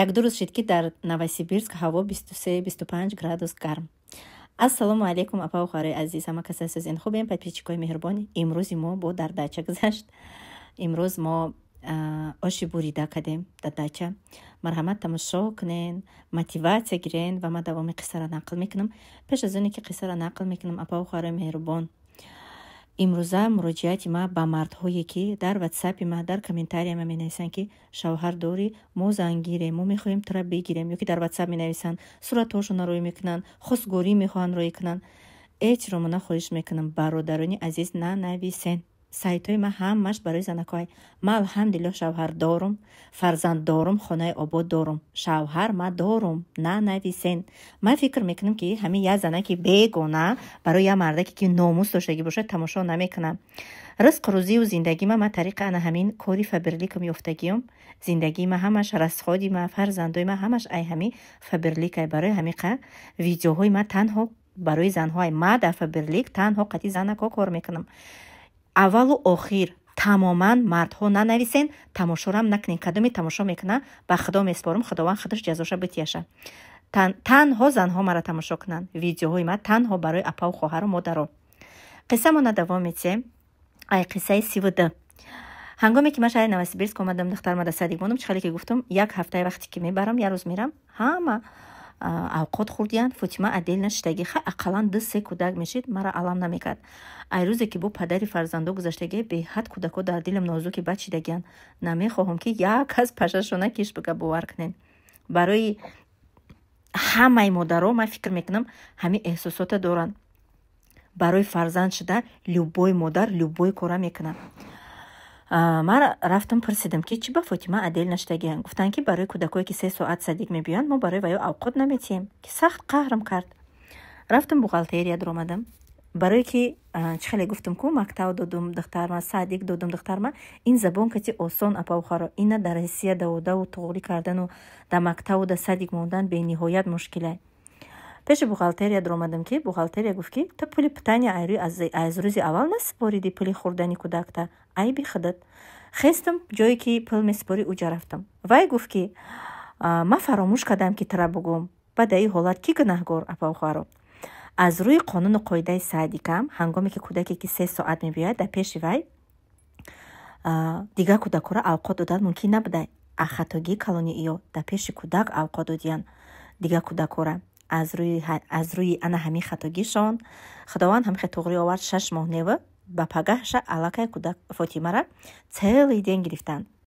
Як-ду рӯз шид, ки дар Новосибирск ҳаво 23-25 градус гарм. Ассалому алайкум, апаву хоҳарои азиз, ҳама кас созен, хубем, подписчикои меҳрубон. Имрӯзи мо бо дар дача гузашт. Имрӯз мо оши бурида кардем дар дача. Марҳамат, тамошо кунен, мотиватсия гирен ва ман давоми қиссаро нақл мекунам. Пеш аз оне ки қиссаро нақл мекунам, апаву хоҳарои меҳрубон, имрӯза муроҷиати ма ба мардҳое, ки дар ватсапи ма, дар комментария ма менависанд, ки шавҳар дорӣ, мо зангирем, мо мехоҳем тура бигирем, ё ки дар ватсап менависанд, суратҳошонро рӯй мекунанд, хостгорӣ мехоҳанд рӯй кунанд. Эҳтиромона хоҳиш мекунам, бародарони азиз, нанависен. Сайтҳои ман ҳамаш барои занакҳое. Ман, алҳамдулиллоҳ, шавҳар дорум, фарзанд дорум, хонаи обод дорум, шавҳар ма дорум, нанависен. Ман фикр мекунам, ки ҳамин як занаки бегона барои як мардаке, ки номус доштагӣ бошад, тамошо намекунам. Ризқу рӯзию зиндагима ман тариқи ана ҳамин кори Фаберликам ёфтагиём. Зиндагии ма ҳамаш, расходи ма, фарзандои ма ҳамаш ай ҳами Фаберликай. Барои ҳамиқа видеоҳои ма танҳо барои занҳоай. Ма дар Фаберлик танҳо қати занакҳо кор мекунам. Аввалу охир, тамоман мардҳо нанависен, тамошорам накунен. Кадоме тамошо мекуна, ба Худо месупорам, Худованд худаш ҷазоша битияша. Танҳо занҳо мара тамошо кунанд. Видеоҳои ма танҳо барои апаву хоҳару модаро. Қиссамона давом метиҳем. Ай қиссаи 32. Ҳангоме ки ман шаҳри Новосибирск омадам, духтарма дар садик мондам. Чӣ хеле ки гуфтам, як ҳафтаи вақте ки мебарам, як рӯз мерам, ҳама авқот хӯрдиянд, Фотима отдельно шиштагӣ. Ха, ақаллан ду се кӯдак мешид, мара алам намекард. Ай рӯзе ки бо падари фарзандо гузаштагӣ, беҳад кӯдакҳо дар дилам нозуки бад шидагиянд. Намехоҳам, ки як кас пашашона киш бига. Бовар кунед, барои ҳамаи модаро, ман фикр мекунам, ҳамин эҳсосота доранд. Барои фарзанд шуда любой модар любой кора мекунад. Ман рафтам, пурсидам, ки чӣ ба Фотима отдельно шидагиянд. Гуфтанд, ки барои кӯдакое, ки 3 соат садик мебиёянд, мо барои ваё авқот наметиҳем. Ки сахт қаҳрам кард. Рафтам, бухгалтерия дуромадам, барое ки чӣ хеле гуфтам ку, мактаб додум духтарма, садик додум духтарма. Ин забон кати осон, апавхаро, ина дар Россия даводаву туғрӣ кардану дар мактабу дар садик мондан бениҳоят мушкилай. Пеши бухгалтерия дуромадам, ки бухгалтерия гуфт, ки ту пули питания аз рӯзи аввал насупоридӣ, пули хӯрдани кӯдакта, айби худат. Хестам, ҷое ки пул месупорӣ, уҷа рафтам. Вай гуфт, ки ман фаромӯш кардам, ки тура бугум. Баъд дар ин ҳолат кӣ гунаҳгор, апавхоҳаро? Аз рӯи қонуну қоидаи садикам, ҳангоме ки кӯдаке, ки 3 соат мебиёяд, дар пеши вай дигар кӯдакҳоро авқот додан мумкин набуда. А хатогии калони иё, дар пеши кӯдак авқот додиян дигар кӯдакҳоро. Аз рӯи ана ҳамин хатогишон Худованд ҳамихе туғрӣ овард. 6 моҳ нева, ба пагаҳша аллакай кӯдак Фотимара целый день гирифтанд.